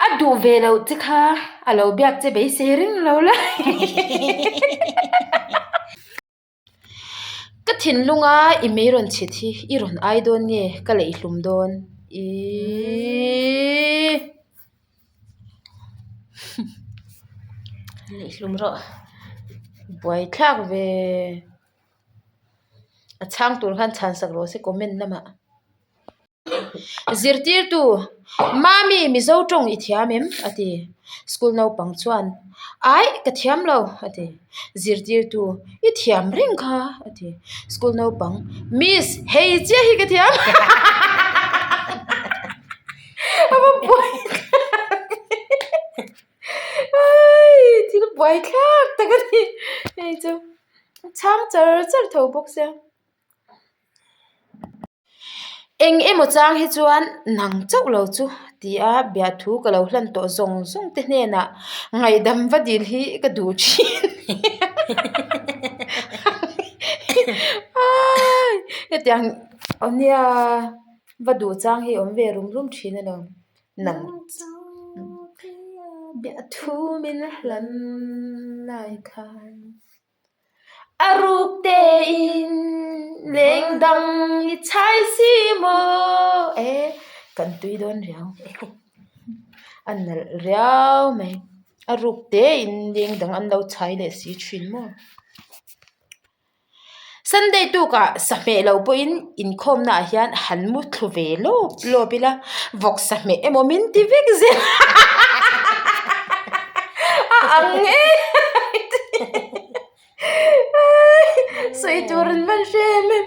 A duh ve loh che kha a lo biak che beisei reng lo la. Ka thinlunga i mei rawn chhit hi i rawn ai dawn nge ka leihlum dawn? Iiii. Leihlum rawh. Buaithlak ve. A chhang tur khan chhan sak rawh se comment lamah. Zirtirtu, Mami, Mizo tawng i thiam em? a ti. School naupang chuan, Aih, ka thiam lo, a ti. Zirtirtu, I thiam reng kha, a ti. School naupang, Miss, hei chiah hi ka thiam. A va buai thlak ve. Ai, thil buai thlak tak a ni. Hei chu chhang char char tho bawk sia. Eng emaw chang hi chuan nang chauh lo chu tia biahthu ka lo hlan tawh zawng zawng te hnenah ngaihdam va dil hi ka duh thin. Hetiang aw nia va duh chang hi awm ve rum rum thin a lo. Nang biahthu min hlan lai khan. A ruk tein leng dang i chhai si maw e kan tui dawn riau a nalh riau mai a ruk tein leng dang an lo chhai leh si thin maw Sunday tukah sahmeh lo pawhin inkhawmna ah hian han mu thlu ve lawp lawp ila vawk sahmeh emaw min ti vek zel a ang em sawi tur an van hre em em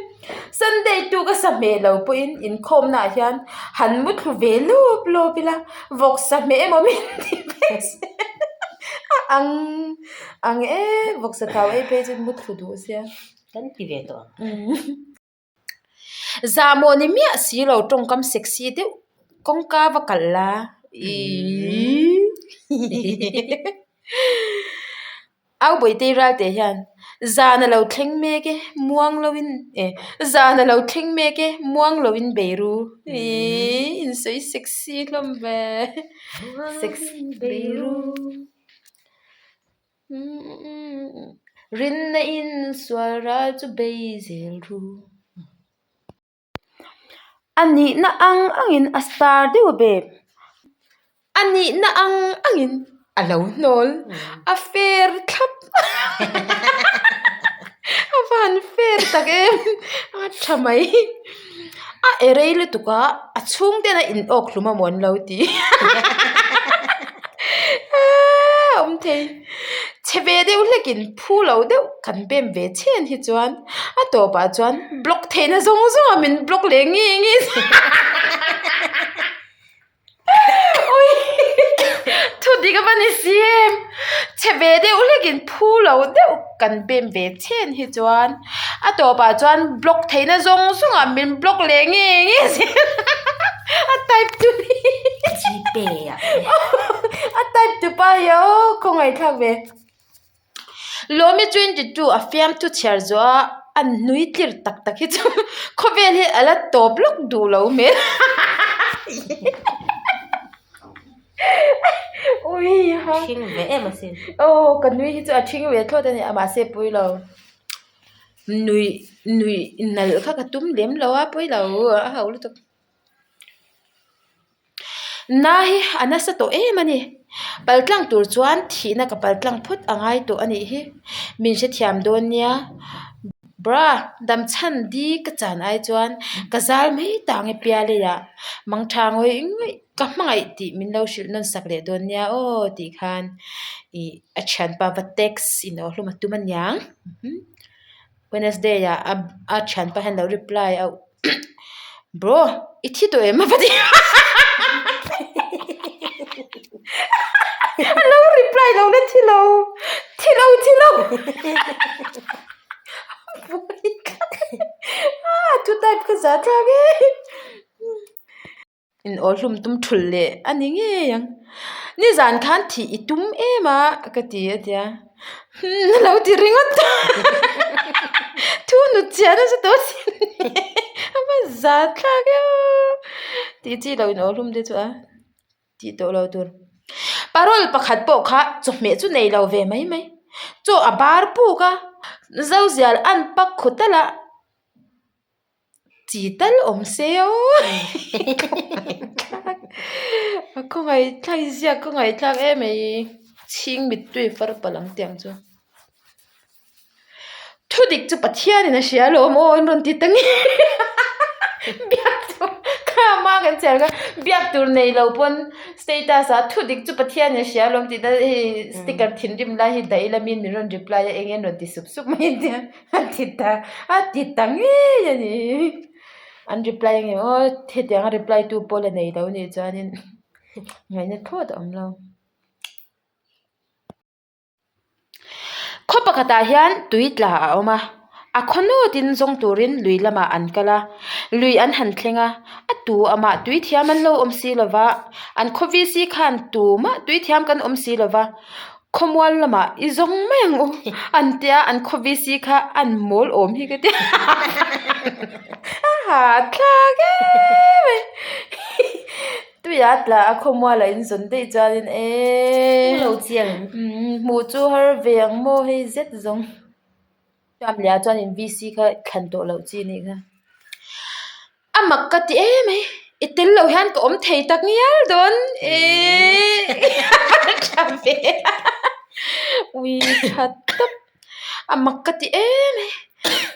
Sunday tuka sahmeh lo pawhin inkhawmna ah hian han mu thlu ve lawp lawp ila vawk sahmeh emaw min ti vek zel a ang. Ang e vawksa thau ei phei chu mu thlu duh sia. Kan ti ve tawh ang. Zahmawh ni miah si lo tawngkam sexy deuh kawngka va kalh la iiii Au Bawihtei Ralte hian zan a lo thleng mek e muang lo in e zan a lo thleng mek e muang lo in bei ru iiii insawi sexy hlawm ve sexy bei ru. Rinna in sual ral chu bei zel ru. A nihna ang angin a star deuh a babe. A nihna ang angin a lo hnawl. A fair thlap. A va han fair tak em. A tha mai. A e rei lutuk a, a chhung ten a in awk hlum a maw an lo ti. Aaa awm thei. Chhe ve deuh hlek in phu lo deuh kan bem ve chhen hi chuan a tawpah chuan block theihna zawng zawng ah min block leh nge nge Thu dik a va ni si em? Chhe ve deuh hlekin phu lo deuh kan bem ve chhen hi chuan a tawpah chuan block theihna zawng zawngah min block leh nge nge zel a type tu hi a type tu pa hi aw khawngaihthlak ve. Lawmi 22 a fiamthu chhiar zawh a an hnui tlir tak tak hi chu khawvel hi a la tawp lawk duh lo hmel ui ha Ṭhing ve em asin. Aw ka nui hi chu a ṭhing ve thlawt a ni a mahse pawi lo nui nui nalh kha ka tum lem lo a pawi lo a ho lutuk. Na hi a nasa tawh em a ni. Paltlang tur chuan thihna ka paltlang phawt a ngai tawh a nih hi. Min hrethiam dawn nia. Bra, damchhan di ka chan ai chuan ka zal mai tang e pialei ah. Mangtha ngawih ngawih ka hmangaih tih min lo hrilh nawn sak leh dawn nia aw tih khan ih a thianpa va text in aw hlum a tum aniang. Wednesday ah a thianpa hian lo reply a Bro, i thi tawh em a va ti A lo reply lo na thi lo, thi lo thi lo A thu type kha za thlak e. In aw hlum tum thul leh a ni ngei ang. Nizan khan thih i tum em a ka ti a tia. Humm a lo ti ringawt a. Thu nut chiah nasa tawh a sin a va za thlak em. Tih chi lo in aw hlum te chu a tih tawh lo tur. Parole pakhat pawh kha chawhmeh chu nei lo ve mai mai. Chaw a bar puk a, zozial an pak khu tal a, chi tal awm se aw a khawngaihthlak i ziak khawngaihthlak em mai chhing mittui far palh ang tiang chu. Thu dik chu Pathianin a hria alawm aw an rawn ti ta ngei biak tur kha hma kan chhiar kha biak tur nei lo pawn status ah thu dik chu Pathianin a hria alawm tih na hei sticker thinrim lai hi daih ila miin min rawn reply a eng nge an rawn ti sup sup mai a nia a ti ta a ti ta ngei a ni an reply ang em aw hetiang a reply tu pawh la nei lo nih chuanin ngaihna thlawt a awm lo. Khaw pakhatah hian tui tla a awm a, a khaw nawtin zawng turin lui lamah an kal a, lui an han thleng a, a tu amah tui thiam an lo awm si lo va, an khaw VC khan tumah tui thiam kan awm si lo va, khawmual lamah i zawng mai ang u an tia an khaw VC kha an mawl awm hi ka ti a hahthlak em mai. Tuia tla a khawmual a inzawn daih chuanin eee Hmu lo chiang. Hmuh chu har ve ang maw hei zet zawng. Ram leh ah chuanin VC kha thlan tawh loh chi anih kha. A mak ka ti em mai, i tel loh hian ka awm thei tak ngial dawn eee tha ve a ui tha tawp. A mak ka ti em mai,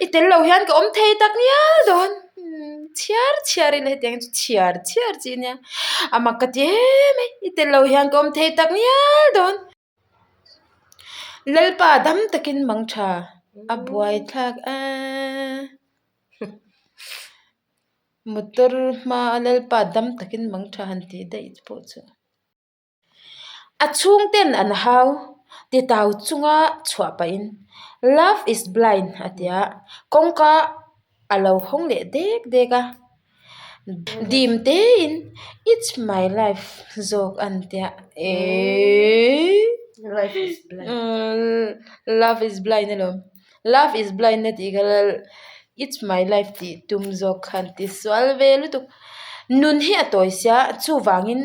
i tel loh hian ka awm thei tak ngial dawn chhiar chhiar ila hetiang chu chhiar chhiar chi ania a mak ka ti em mai, i tel loh hian ka awm thei tak ngial dawn. Lalpa dam takin mang tha a buaithlak eee motor hmaa Lalpa dam takin mang tha han tih daih pawh chu. A chhungten an hau titau chunga chhuah pahin Love is blind a ti a, kawngka a lo hawng leh dek dek a, dim tein It's my life zawk an ti a, eeii Love is blind alawm, Love is blind a tih kha It's my life tih tum zawk khan ti sual ve lutuk, nun hi a tawi sia chuvangin.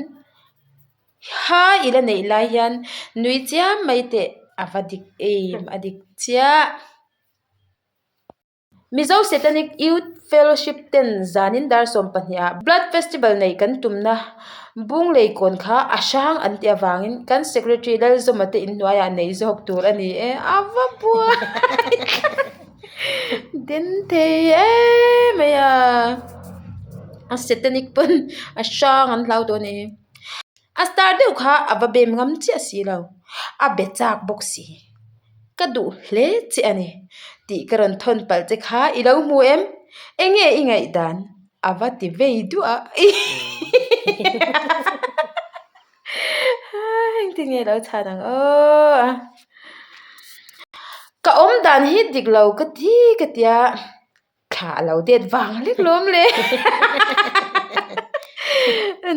Ha i la neih lai hian nui chiam mai teh a va dik em a dik chiah. Mizo Satanic Youth Fellowship ten zanin dar 12 ah Blood Festival neih kan tumna Bunglei kawn kha a hrang an tih avangin kan Secretary Lalzawma te inhnuaiah nei zawk tur a ni e a va buai den thei em mai a a Satanic pawn a hrang an hlau tawh a ni. A star deuh kha a va bem ngam chiah si lo, a be chak bawk si. Ka duh hle che a ni tih ka rawn thawn palh che kha i lo hmu em? Enge i ngaihdan? A va ti vei duah a. Engtin nge lo chhan ang aw. Ka awm dan hi dik lo ka ti ka tia. Thla a lo det vang lek lawm le.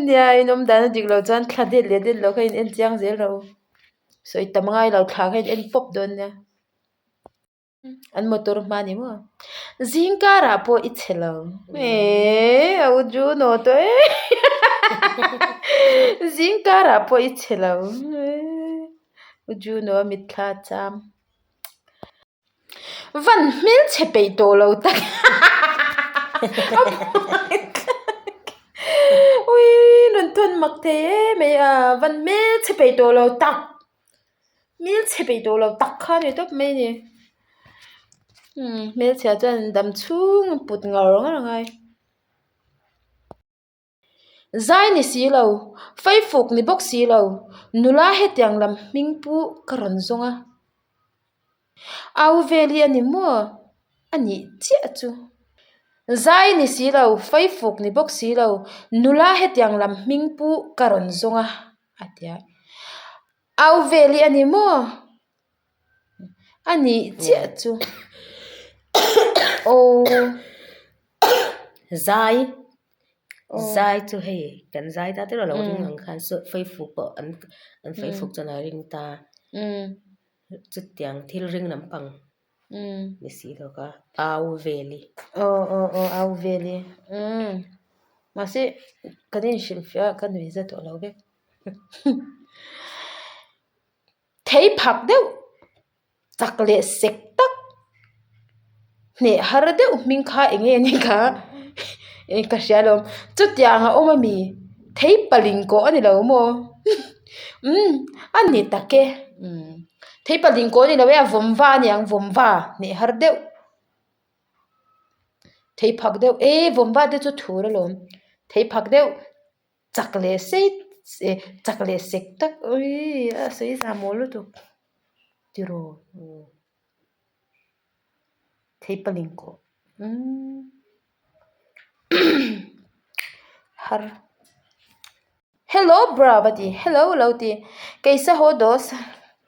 Nia in awm dan a dik loh chuan thla det leh det loh kha in en chiang zel rawh u. Sawi tam ngai lo thla kha in en pawp dawn nia. An motor hma ni maw. Zing karah pawh i chhe lo. Eee a u Juno tawh e. Zing karah pawh i chhe lo. U Juno a mitthla a cham. Van hmelchhe peih tawh lo tak ui rawn thawn mak thei em mai a van hmelchhe peih tawh lo tak hmelchhe peih tawh lo tak kha a ni tawp mai a ni umm hmelchhia chuan dam chhung a put ngar ngar a ngai. Zai ni si lo, Faifuk ni bawk si lo, nula hetiang lam hming pu ka rawn zawng a. Au vel hi a ni maw? A nih chiah chu. Zai ni si lo, Faifuk ni bawk si lo, nula hetiang lam hming pu ka rawn zawng a, a ti a. Au vel hi a ni maw? A nih chiah chu aw. Zai zai chu hei kan zai ta te lo ring ang khan saw faifuk pawh an an faifuk chuan a ring ta chutiang thil ring lampang ni si lo kha au veli. Aw aw aw au veli mahse kan inhrilhfiah a ka nuih za tawh lo vek. Thei phak deuh chak leh sek tak hneh har deuh hming kha eng nge ni kha ka hria lo chutiang a awm a mi thei paling kawh a ni lo maw umm a ni tak e umm thei paling kawh a ni lo e a vawm va a niang vawm va hneh har deuh thei phak deuh e vawm va te chu thur alawm thei phak deuh. Chak leh sei eh chak leh sek tak awii a sawi zah mawl lutuk tiraw thei paling kawh umm har hello bra va ti hello lo ti keisa haw dos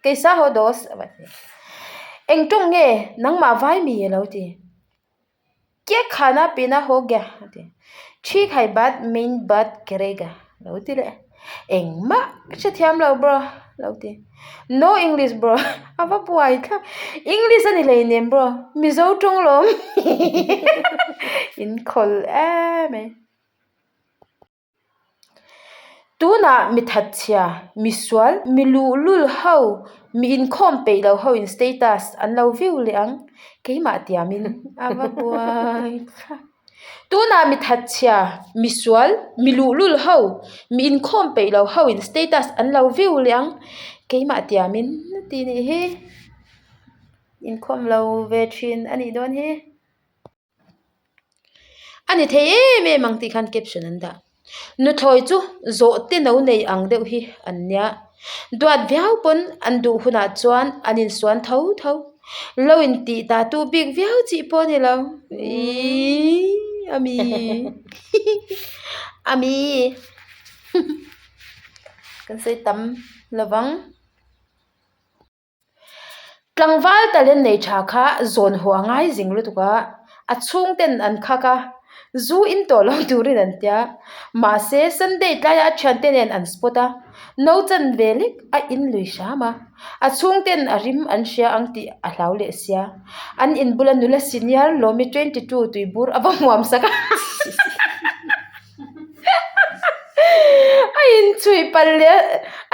keisa haw dos va ti eng tawng nge nangmah vai mi a lo ti. Kya khana pina ho gya a ti. Thik hai bat main bat karega lo ti leh. Engmah ka hrethiam lo bro lo ti. No English bro a va buai thlap. English a ni hleinem bro Mizo tawng lawm in khawl em mai. Tunah mi thatchhia, mi sual, mi luhlul ho, mi inkhawm peih lo ho in status an lo view leh ang, keimah tiamin a va buai thlap. Tunah mi thatchhia, mi sual, mi luhlul ho, mi inkhawm peih lo ho in status an lo view leh ang, keimah tiamin a ti nih hi, inkhawm lo ve thin a nih dawn hi. A ni thei em em ang tih khan caption an dah. Nuthlawi chu zawh te no nei ang deuh hi an nia. Duat viau pawn an duh hunah chuan an insuan tho tho. Lo intih ta tu bik viau chih pawh a ni lo. Iiii ami ami kan sawi tam lovang. Tlangval talent nei tha kha zawn haw a ngai zing lutuk a, a chhungten an khak a, zu in tawh lo turin an tia. Mahse, Sunday tlaiah a thiante nen an spot a, no chan ve lek a in lui hram a, a chhungten a rim an hria ang tih a hlau leh sia. An inbula nula senior Lawmi 22 tuibur a va hmuam sak a. A inchhuih palh leh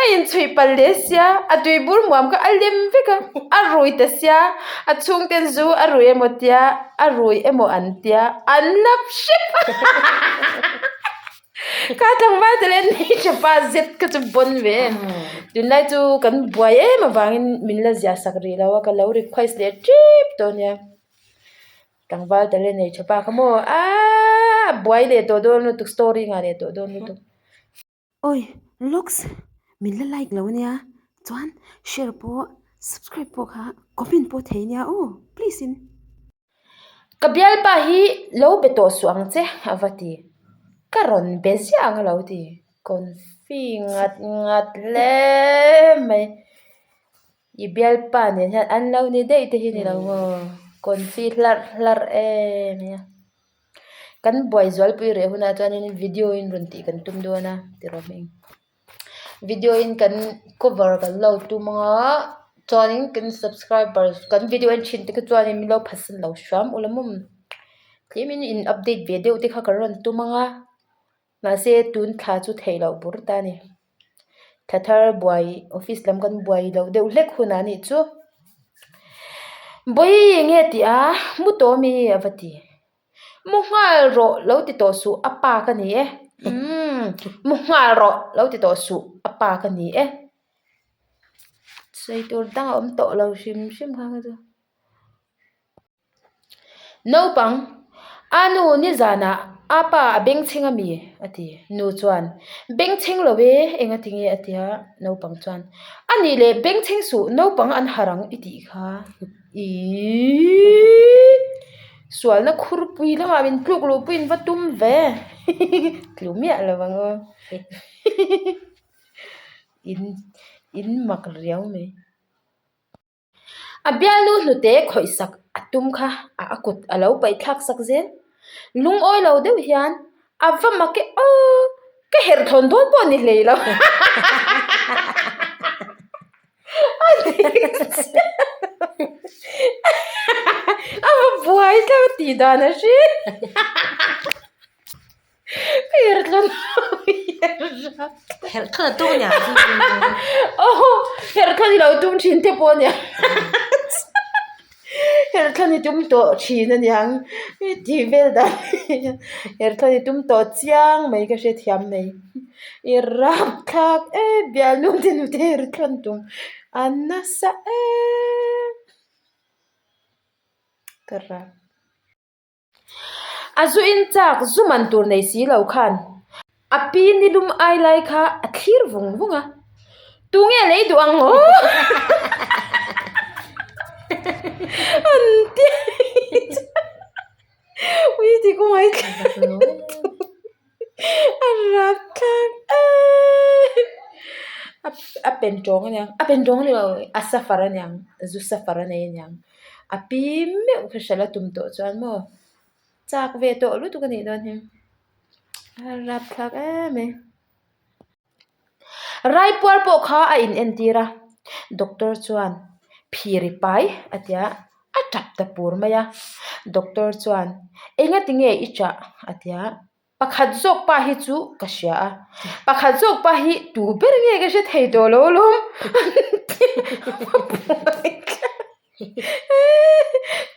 a inchhuih palh leh sia a tui bur muam kha a lem vek a a rui ta sia a chhungten zu a rui emaw tia a rui emaw an tia an lap hrep a kha tlangval te leh ni tha pa zet kha chu bawn ve em tunlai chu kan buai em avangin min la ziah sak rih lo a ka lo request leh tep tawh a nia. Tlangval ta le nei tha pa kha maw aaa buai leh tawh dawn lutuk story ngah leh tawh dawn lutuk. Oi looks min la like lo ania chuan share pawh subscribe pawh kha comment pawh thei ania aw please in. Ka bialpa hi lo be tawh suh ang che a va ti ka rawn be ziah ang a lo ti confi ngat ngat hle mai. I bialpa nen hian an lo ni daih te hi ni lo maw confi hlarh hlarh em mai a kan buai zualpui reh hunah chuanin video in rawn tih kan tum dawn a tiraw hming video in kan cover kan lo tum anga chuanin kan subscribers kan video en thin te kha chuanin min lo phatsan lo hram ula mawm tlemin in update ve deuh te kha kan rawn tum anga mahse tun thla chu theih loh bur ta a ni. Thla thar buai office lam kan buai loh deuh hlek hunah a nih chu. Bawihi eng nge tih a mu tawh ami a va ti. Mu nghal rawh lo ti tawh suh a pa ka ni e umm mu nghal rawh lo ti tawh suh a pa ka ni e. Sawi tur dang a awm tawh lo hrim hrim kha kha chu. Naupang, A nu nizanah a pa a bengchheng a mi? a ti. Nu chuan, Bengchheng lo e, eng a ti nge? a ti a. Naupang chuan, A nih leh bengchheng suh, naupang an harh ang i tih kha. Iiii sualna khurpui lamah min tluk luhpuiin va tum ve tlu miah lo ang aw in in mak riau mai. A bialnu hnute khawih sak a tum kha a a kut a lo paih thlak sak zel. Lungawi lo deuh hian a va mak e aw ka herh thawn dawn pawh ni hlei lo a va buai thlak tih dan a hre ka herh thawn dawn. Herh thlun a tum aniang chu. Aw herh thlun i lo tum thin te pawh aniang. Herh thlun i tum tawh thin aniang i tih vel dan herh thlun i tum tawh chiang mai ka hrethiam mai. I rapthlak em bialnu te nute herh thlun tum a nasa em ka rap. A zu in chak zu man tur nei si lo khan a pi nilum ai lai kha a thlir vung vung a, Tunge lei duh ang aw? An ti Ui ti kawng ai A rapthlak em A pen tawng aniang a pen tawng ni lo a suffer aniang zu suffer a nei aniang. A pi meuh kha hralh a tum tawh chuan maw chak ve tawh lutuk a nih dawn hi a rapthlak em mai. Raipuar pawh kha a in entir a doctor chuan phir i pai a ti a a tap ta pur mai a doctor chuan engati nge i chah a ti a. Pakhat zawk pa hi chu ka hria a, pakhat zawk pa hi tu ber nge ka hre thei tawh lo alawm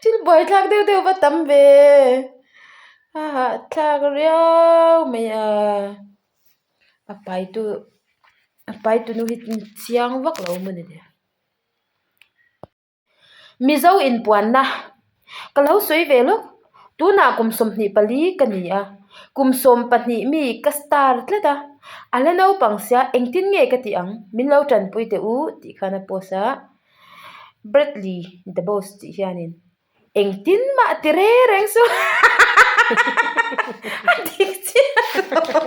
thil buaithlak deuh deuh va tam ve a hahthlak riau mai a a paitu a paitu nu hi chiang vak lo maw ni le. Mizo inpuanna ka lo sawi ve lawk tunah kum 24 ka ni a kum 12 mi ka star tlat a a la naupang sia engtin nge ka tih ang min lo tanpui teh u tih khan a post a Bradley the boss tih hianin. Engtin mah ti re reng suh a dik chiah lo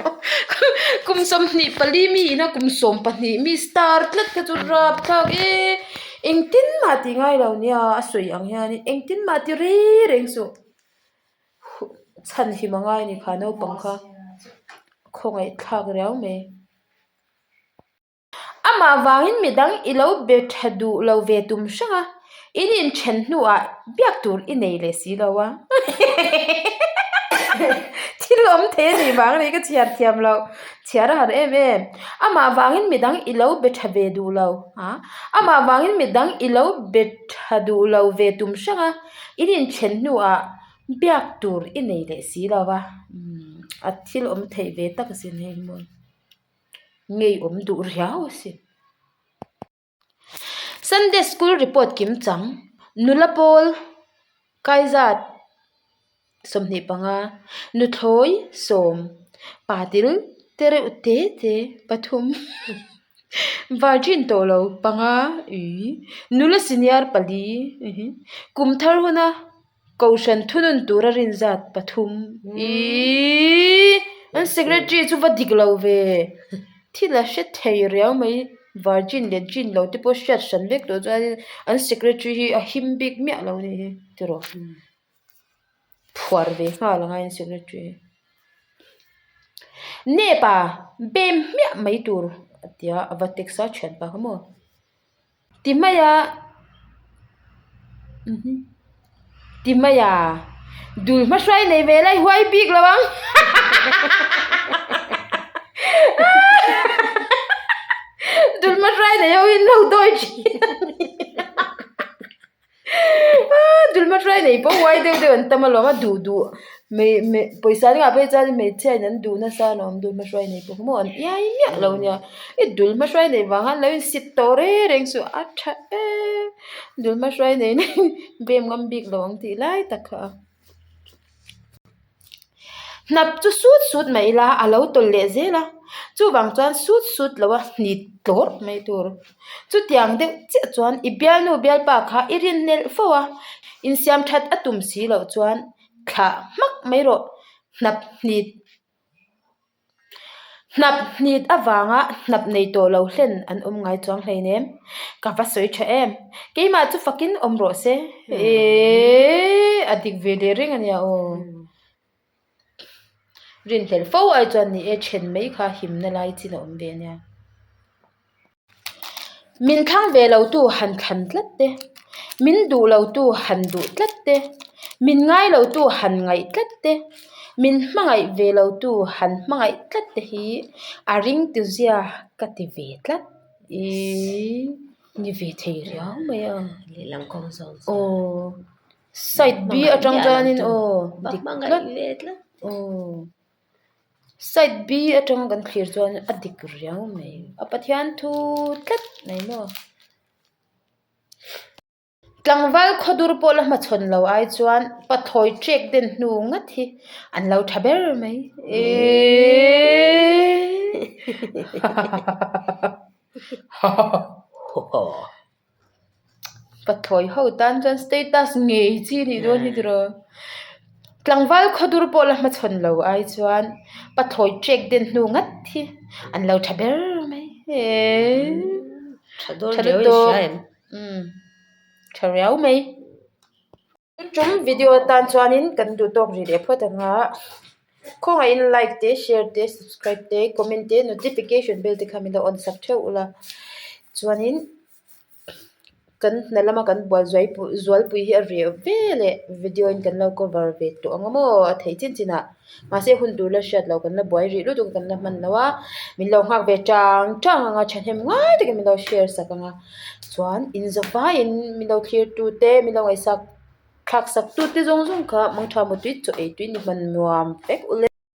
kum 24 mi ina kum 12 mi star tlat kha chu rapthlak e engtin mah ti ngai lo nia a sawi ang hianin engtin mah ti re reng suh chhan him a ngai a ni kha naupang kha khawngaihthlak riau mai. Amah vangin midang i lo be tha duh lo ve tum hrang a, in inthen hnuah biak tur i nei leh si lo a. Thil awm thei a nih vang a ni ka chhiar thiam lo, chhiar a har em em. Amah vangin midang i lo be tha ve duh lo a, amah vangin midang i lo be tha duh lo ve tum hrang a, in inthen hnuah biak tur i nei leh si lo a. A thil awm theih ve tak asin hei maw. Ngeiawm duh riau asin. Sunday School report kim chang, nula pawl kaizat 25, nuthlawi sawm, patil te reuh te te pathum, virgin tawh lo panga ih nula senior pali kum thar huna Kohhran thunun tura rinzat pathum iiii an secretary chu va dik lo ve thil a hre thei riau mai virgin leh gin lo te pawh hriat hran vek tawh chuanin an secretary hi a him bik miah lo a nih hi tiraw phuar ve nghal ang a an secretary hi nep a bem hmiah mai tur a ti a a va text a thianpa kha maw. Ti mai a ti mai a dul hma hruai nei ve lai huai bik lo ang dul hma hruai nei ho in lo dawi thin a ni dul hma hruai nei pawh huai deuh deuh an tam alawm a duh duh pawisa an ngah phei chuan hmeichhia in an duh nasa alawm dul hma hruai nei pawh maw an iai miah lo nia i dul hma hruai nei vang khan lo insit tawh reng reng suh a tha em dul hma hruai nei na bem ngam bik lo ang tih lai tak kha a hnap chu sut sut mai ila a lo tawlh leh zel a chuvang chuan sut sut lo a hnit tlawrh mai tur chutiang deuh chiah chuan i bialnu bialpa kha i rinhlelh fo a insiam that a tum si loh chuan thlah hmak mai rawh hnap hnit Hnap hnit avanga hnap nei tawh lo hlen an awm ngai chuang hleinem. Ka va sawi tha em. Keimah chu fakin awm rawh se. Eeii a dik ve leh reng ania aw. Rinhlelh fo ai chuan ni e then mai kha himna lai chin a awm ve ania. Min thlang ve lo tu han thlan tlat te, min duh lo tu han duh tlat te, min ngai lo tu han ngaih tlat te. Min hmangaih ve lo tu han hmangaih tlat te hi a ringtu zia ka ti ve tlat. Ih ni ve thei riau mai a. Lehlam kawng zawng chuan. Aw side B atang chuanin aw dik tlat. Aw side B atanga kan thlir chuan a dik riau mai. A Pathian thu tlat mai maw. Tlangval khawdur pawh la hmachhawn lo ai chuan pathlawi ṭek den hnu ngat hi an lo ṭha ber mai. Pathlawi ho tan chuan status ngei chi nih dawn hi tiraw. Tlangval khawdur pawh la hmachhawn lo ai chuan pathlawi ṭek den hnu ngat hi an lo ṭha ber mai. Ṭha dawn riau in hria em? Umm tha riau mai. Tun tum video atan chuanin kan duh tawk rih leh phawt ang a, khawngaihin like te share te subscribe te comment te notification bell te kha min lo on sak theuh ula chuanin kan hna lama kan bual zuai zualpui hi a reh ve leh video in kan lo cover ve tawh ang a maw a theih chin chin ah. Mahse hun tur la hriat loh kan la buai rih lutuk a kan la hman lo a, min lo nghak ve tang tang ang a thahnem ngai takin min lo share sak ang a, chuan in zavaiin min lo thlir tu te min lo ngaihsak thlak sak tu te zawng zawng kha mangtha mutui chaw ei tui ni hman nuam vek ule.